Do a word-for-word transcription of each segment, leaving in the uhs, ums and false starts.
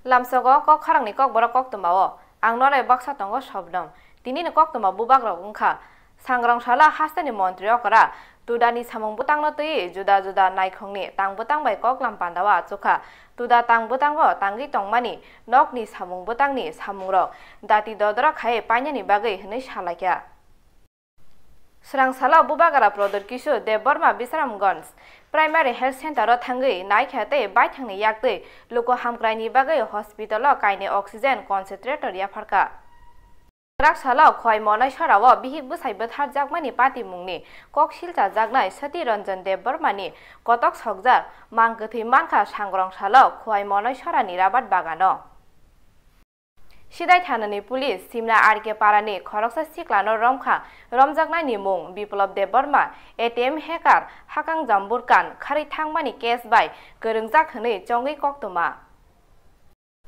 Lamsogo kok khorangni kokborok koktwmao ang norai baksa tongo sobnom. Tinini koktwma bubagrok wngkha Sangrong salo hasteni montri okra Tudani samung bwtangno twiwi juda juda naikhongni tang bwtang bai koklam pandao achukha. Tuda tang bwtango tangwi tongmani nokni samung bwtangni samungrok dati dodora khai painani bagwi hwnwi salaikha. Srang salo Bubagra Prodot Kishore Debbarma Bisramganj Primary Health Center o thangwi naikha tei baithangni yaktwi luku hamkraini bagwi hospital o kainwi oxygen concentrator yapharkha. Kwrak salo Khowai Monaisora o bihik bwsai bwtharjakmani patimungni kok silchajaknai Sati Ranjan Debbarmani kotok sokjak mang kwthwi mankha Sangrong salo Khowai Monaisorani rabat bagano. Sidai thanani police Simna R K parani khoroksa siklano romkha, romjaknaini mung Biplab Debbarma, A T M hacker, hakang Jamburkan kharwi thangmani case bai kwrwngjak hwnwi chongwi koktwma.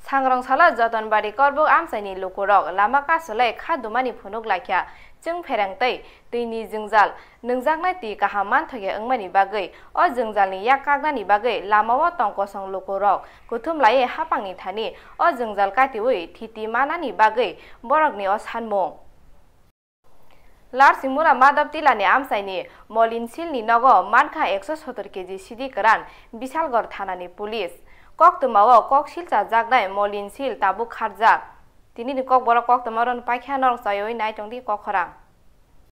Sangrong salo Jotonbari Korbuk amchaini lukurok lama kasulai kha dumani phunuk laikha, chwng phereng tei twini jwngjal nungjaknai twi kaham manthokya wngmani bagwi, o jwngjalni yak kaknani bagwi lamao tong kosong lukurok kuthum laiwi haphangni thani o jwngjal katiui thiti manani bagwi borokni o sanmung. Larsimura Madhab Tilani amchaini Molin Silni nogo mankha ekso sottor kg sidi kwran Bisalgor thanani police. Koktwmao kok silchajaknai Molin Sil tabuk kharjak. Tinini kokborok koktwma ron paikha norok chayui naitongdi kok khorang.